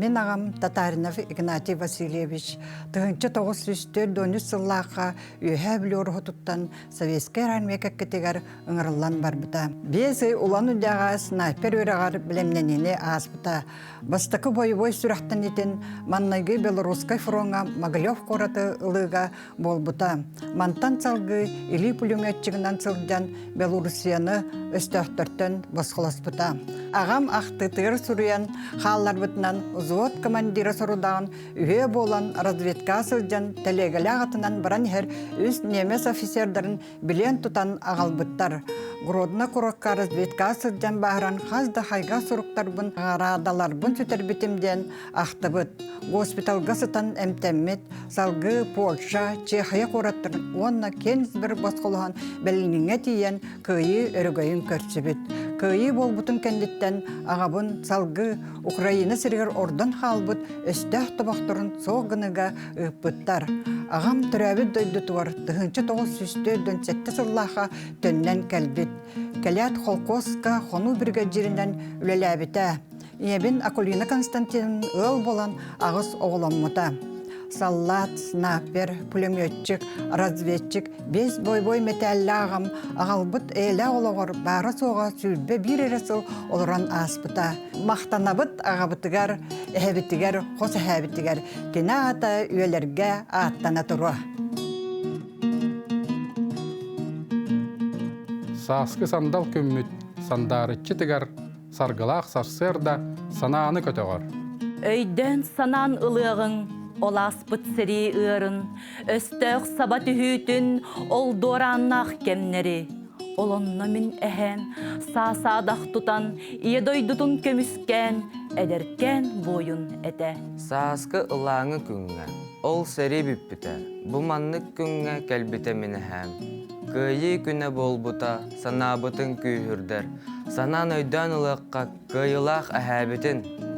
Мин аҕам Татаринов Игнатий Васильевич 1943 сыллаахха Үөһээ Бүлүү Ороһутуттан Советскай армия кэккэтигэр ыҥырыллан барбыта. Биэс ый Улан-Удэҕэ снайпер үөрэҕэр бэлэмнэниини ааспыта. Бастакы бойобуой сүрэхтэниитин маннайгы Белорусскай фроҥҥа Могилев куораты ылыыга буолбута. Мантан салгыы илии пулеметчигынан сылдьан Белоруссияны өстөөхтөртөн босхолоспута. Аҕам ахтыытыгар суруйан хаалларбытынан взвод командира сорудаҕын үһүө буолан разведкаҕа сылдьан тэлиэгэлээх атынан баран иһэр үс немец офицердарын билиэн тутан аҕалбыттар. Гродно курокка разведкаҕа сылдьан бааһыран хас да хайга суруктарбын, наҕараадаларбын сүтэрбитим диэн ахтыбыт. Госпиталга сытан эмтэммит, салгыы Польша, Чехия куораттарын уонна Кенигсберг босхолоһон Берлиҥҥэ тиийэн Кыайыы өрөгөйүн көрсүбүт. Кыайыы буолбутун кэнниттэн аҕабын салгыы Украина сиригэр ордон хаалбыт өстөөх тобохторун суох гыныга ыыппыттар. Аҕам төрөөбүт дойдутугар 1947 сыллаахха төннөн кэлбит. Кэлээт холкуоска хонуу биригэдьииринэн үлэлээбитэ. Ийэбин Акулина Константиновна ыал буолан аҕыс оҕоломмута. Саллаат, снайпер, пулеметчик, разведчик, биэс бойбой мэтээллээх аҕам аҕалбыт эйэлээх олоҕор баара-суоҕа 21 эрэ сыл олорон ааспыта. Махтанабыт аҕабытыгар, эһэбитигэр, хос эһээбитигэр кини аата үйэлэргэ ааттана туруо. Сааскы сандал күммүт сандаарыччы тыгар саргылаах сарсыарда санааны көтөҕөр. Өйдөөн санаан ылыаҕыҥ, ол ааспыт сэрии ыарын, өстөөх саба түһүүтүн, ол дуорааннаах кэмнэри. Ол онно мин эһээм саа-саадах тутан, ийэ дойдутун көмүскээн, эдэркээн буойун этэ. Сааскы ылааҥы күҥҥэ, ол сэрии бүппүтэ, бу маннык күҥҥэ кэлбитэ мин эһээм. Кыайыы күнэ буолбута санаабытын күүһүрдэр, санаан өйдөөн ылыахха кыайыылаах эһээбитин.